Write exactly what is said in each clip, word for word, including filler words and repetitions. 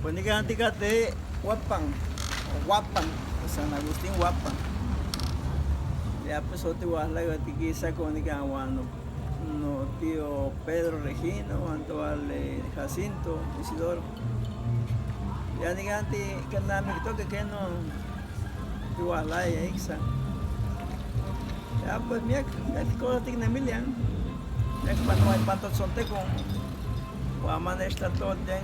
Pues nikan tika te Huapan, Huapan, San Agustín Huapan. Ya pues oti wahla tika sako nikan wan no, no tío Pedro Regino, wan to wale Jacinto Isidoro. Ya nikan ti kanamiktoke ken no ti wahla ya iksa. Ya pues miak, miak kosa tik nemilia. Miak panowa pantot sontekon. Wan ma nech tlatoltian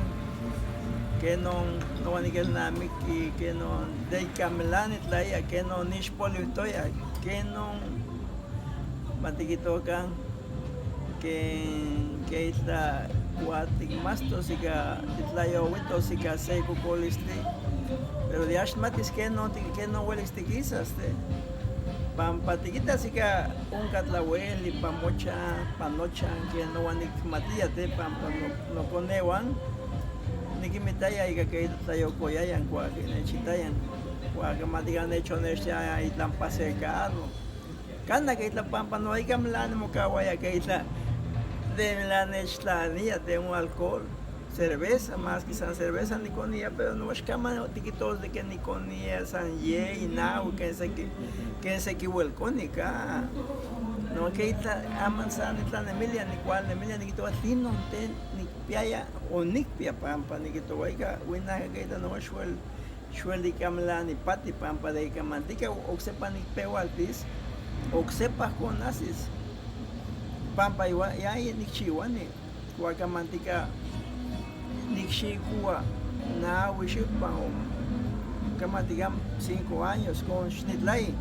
ken no, no wan nikelnamiki ken no, de ika melahua nitlaya, ken no nixpoliutoya, ken no, ma tikitokan ken, ken itla kua tikmastos ika titlayouitos ika se kokolistli. Pero ya xmatis ken no, ken no welis tikisas te. Pampa tikitas ika onka tlaueli pa mochan, pa nochan, ken no wan nikmatia te, pampa no, nokonehuan nikinmitaya ika ken tlayokoyaya, kua ken nechitaya, kua ken ma tika nechonextia itla pa se carro. Kana ken itla pampa no ika melahua nimokauaya ken itla de melahua nechtlania te un alcohol, cerveza, maski san cerveza nikonia, pero no, axka ma tikitos de ke nikonia san yei, nahui, ken se ki, ken se kiuel koni ka. No, ken itla, aman san nitlanemilia, nikualnemilia, nikijtowa tlinon te nikpiaya o nikpia, pampa nikijtowa ika winahka ken itla no, xuel, xuel ika melahua nipati, pampa de ika mantika oksepa nikpeualtis, oksepa konasis. Pampa ya, ya nikchiuani, kua ika mantika nikxikowa nahui xiupan, o ika mantika cinco años kon xnitlai.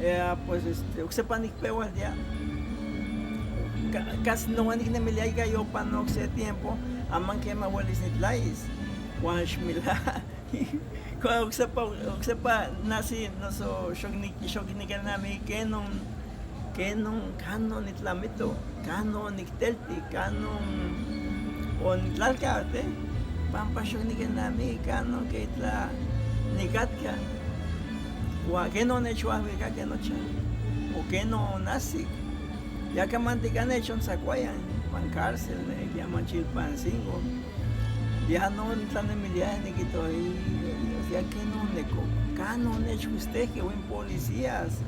Ya pues este, oksepa nikpeualtia. Ka, kasi no wan niknemilia ika yopanok se tiempo, aman kema welis nitlais. Wan xmila. Kua oksepa, oksepa nasi, noso xok nik, xok nikelnamiki ken no, ken no, kanon nitlamito, kanon niktelti, kanon onitlalkauti, pampa xok nikelnamiki kanon ken itla nikatka, ua ken no nechuahuikake nochan, o ken no onahsik. Ya ika mantika nechontzakuaya pan cárcel, ne, ya man Chilpancingo. Ya no nitlanemilia, nikijtowa, ya ken no neko, kanon nechkuistehke wan policías.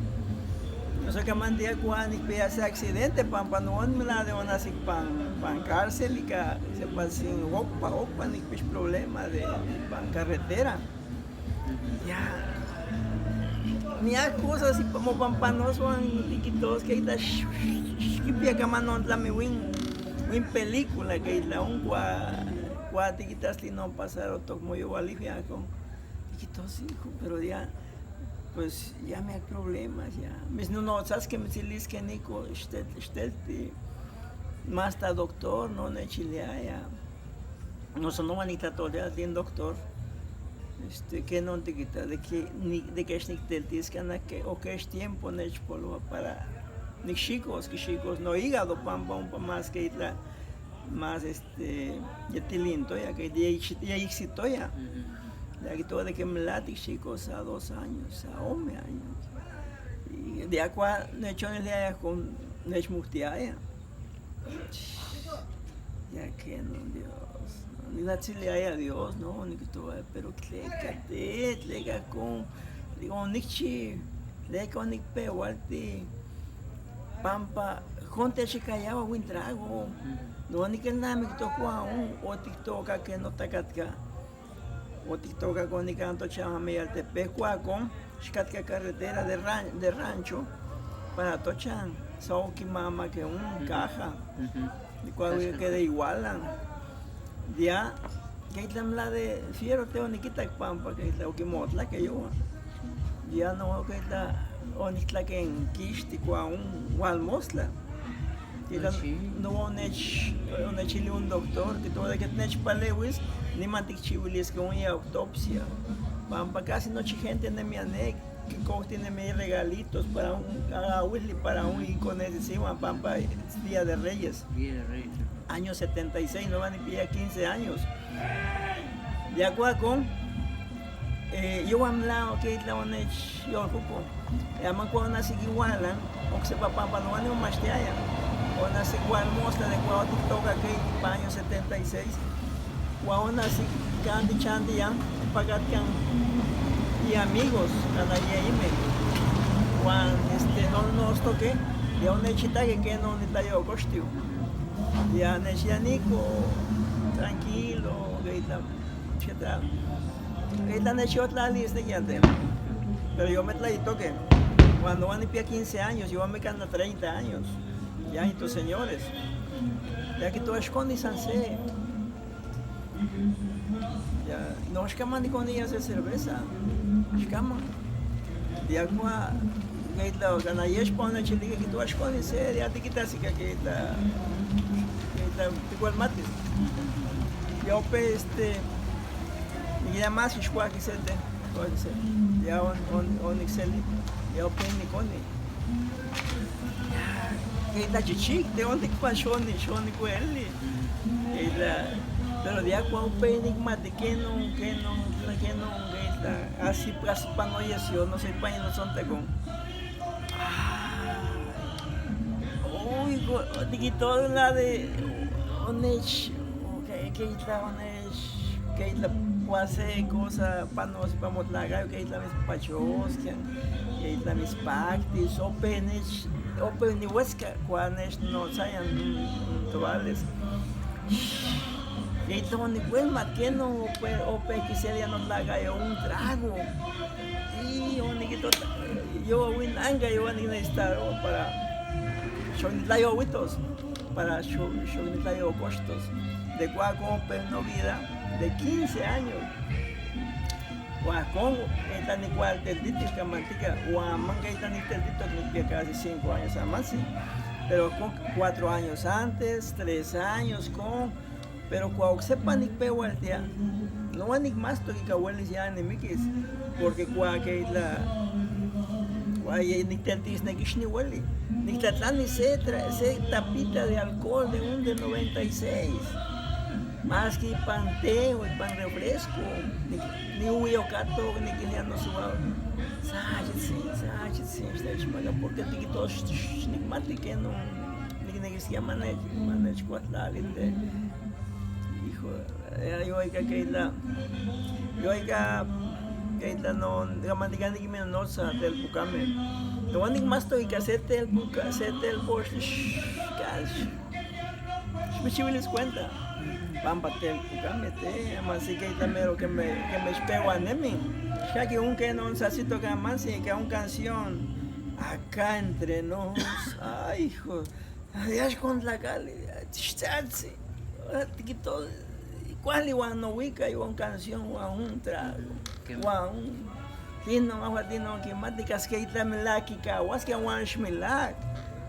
Noso ika mantika kua nikpiaya se accidente, pampa no wan melahua de onahsik pan, pan cárcel, ika sepa sin okpa, okpa nikpix problema de pan carretera. Ya. Miak kosas mopan panos wan tikijtoske, ika x, x, xkipia kamanon tlami win, win película, ken itla on kua, kua tikitas tlinon pasarohtok moyoualihua kon. Tikijtos, hijo, pero ya, pues ya miak problemas ya. Misnonotzaske, mitziliske niko, xtel, xtelti. Mas ta doctor no nechiliaya. Noso no wan niktlatoltiaya tlen doctor. Este, ken no tikita de ke, de ke xnikteltis kana ke, o kech tiempo nechpolowa para nikxikos, kixikos no hígado, pampa ompa mas ken itla, mas este, ya tilintoya, ke ya, ya iksitoya. Ya kijtowa de ke melahua tikxikos sa dos años, sa ome años. Y de akua nechoniliaya kon nechmohtiaya. Ya ken no, Dios. Nitlatziliaya Dios, no, nikijtowa, pero tleka te, tleka kon, digo, nikchi, tleka onikpeualti, pampa kon techikayaua win trago. No nikelnamiktok kua on otiktokake notakatka. Otiktokako nikan tochan Ameyaltepec, kua kon xkatka carretera de ran, de rancho para tochan, sa okimamake on caja. Kua ke de igualan. Ya, ken itla melahua de fiero te onikitak pampa ken itla okimotlake yowal. Ya no ken itla oniktlakenkixti kua on walmostla. Ika no onech, onechili un doctor, kijtowa de ke nechpaleuis, niman tikchiuiliske on ya autopsia. Pampa casi nochi gente nemia ne, kikouhtinemia regalitos para on, auilih para on ikonehsiuan, pampa Día de Reyes. Día de Reyes. Año setenta y seis, no van a quince años. Ya kuakon, eh, yowal melahua ke itla onechyolkoko. Ya man kua onahsik iwalan, oksepa pampa no wan nimomachtiaya. Onahsik walmostla de kua otiktokake ipan año setenta y seis. Waona si kanti chanti ya pagat kan y amigos kana ya ime. Wan este no no stoke ya one chita que que no ni tayo kostiu. Ya ne chianiko tranquilo, gaita cheta. Gaita ne chotla li este ya de. Pero yo me traí toque. Cuando van a pie quince años, yo me canta treinta años. Ya y tus señores. Ya que tú escondes anse. Ya, no, shkama ni con ellas de cerveza. Shkama. Ya kwa gaita gana yesh pa una chili que tú escondes ya te quitas y que gaita gaita igual mate. Ya ope este y ya más y shkua que se te. Ya on on on excel. Ya ope ni con Gaita chichik te onde kwa shoni shoni kweli. Gaita pero dia kwa upe enigma de que no que no que no gaita así pues pa no y eso no soy pa no son te con. Uy, digito la de onech gaita onech gaita kwase cosa pa no pa mot la gaita mis pachos que gaita mis pactis ope nech ope ni huesca kwa nech no sayan tobales. Gaita ni cuelma que no ope ope que se ya no la gaita un trago. Y onde que tota yo win anga yo ni necesitar para shon la yo witos para shon la yo costos de kwa con pe no vida de quince años. Wa con esta ni cual te ditis que mantica wa manga esta ni te dito ni que casi cinco años más sí. Pero con cuatro años antes tres años con pero kwa sepa ni pe waltia no wa ni más to que abuelis ya ni mikis. Porque kwa que la wa ye ni te ditis ni kish ni wali ni te ni se tra se tapita de alcohol de un de noventa y seis. Más que pan té o pan refresco ni ni huyo cato ni que ya no suba. Sachi sí sachi sí está chimala porque te quito ni mate que no ni que se llama ne mane chua la linde. Hijo, yo hay que la yo hay que la no gamandigan ni me no sa del bucame. Lo único más to y que se del buca se del bosh. Cash. Shmichiwilis cuenta. Pampa te kukame te ama si que tamero que me que me espeo anemi. Ya que un que no sasito que más si que un canción acá entre nos. Ay, hijo. Ay, con la calle. Tichtatsi. Tikito. Cuál igual no ubica y un canción o un trago. O un Tino agua tino que mati casqueita milaki ka waske wan shmilak.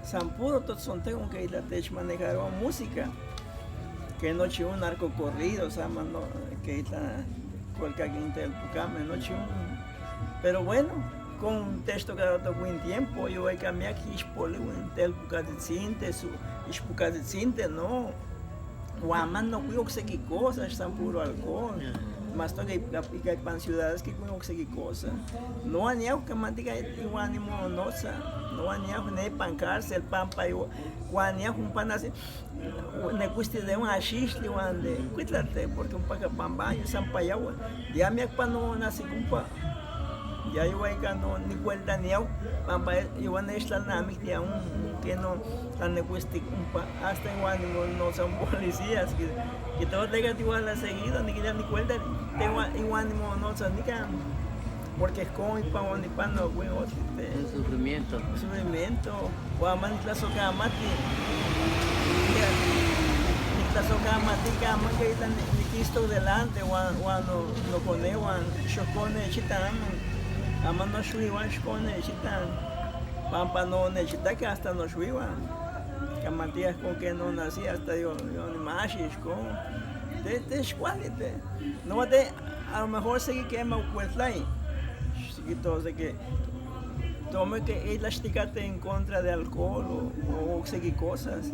San puro tot son tengo que ir a tech manejar o música. Que no chi un narco corrido, sama no que ita cualca quinta el pucame, no chi un. Pero bueno, con un texto que rato buen tiempo, yo voy a cambiar que ispoli un tel pucatitsinte, su ispukatitsinte, no. Guaman no cuyo que se cosa, están puro alcohol. Mas toca y pan ciudades que cuyo que se cosa. No aniau que mandiga igual ni monosa. No aniau ne pan cárcel, pan pa igual. Guaniau un pan así. Ne cuesti de un ashish de guande. Cuídate porque un paca pan baño, san payawa. Ya me pan no nace cumpa. Ya yo ahí no ni cuenta ni au. Pampa yo van a estar na mi tía un que no tan de cuesti cumpa. Hasta igual no son policías que que todo tenga igual a seguido ni que ya ni cuenta. Tengo igual no son ni can. Porque es como mi pan ni pan no güey o si te El sufrimiento. Sufrimiento. Guaman la soca mati. La soca mati que aman que están ni quisto delante guan guan no no pone guan shokone chita aman. Aman no shui guan shokone chita. Pampa no ne chita que hasta no shui guan. Que matías con que no nací hasta yo yo ni más con. Te te shualite. No te a lo mejor seguí que me cuesta ahí. Seguí todo de que tome que ir la esticate en contra de alcohol o o seguí cosas.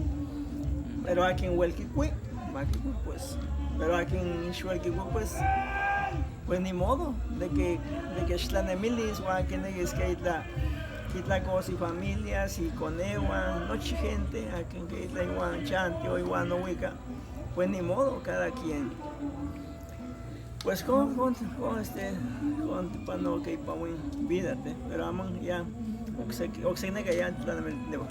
Pero aquí en Huelquicui, pues, pero aquí en Huelquicui, pues, pues ni modo de que de que están emilis o aquí en el que la quita cosa y familias y con ewa, noche gente, aquí en que la igual chante o igual no ubica. Pues ni modo, cada quien. Pues con, con, con este, con te pano que pa win vida te, pero aman ya, oksek, oksek nega ya, claramente debo.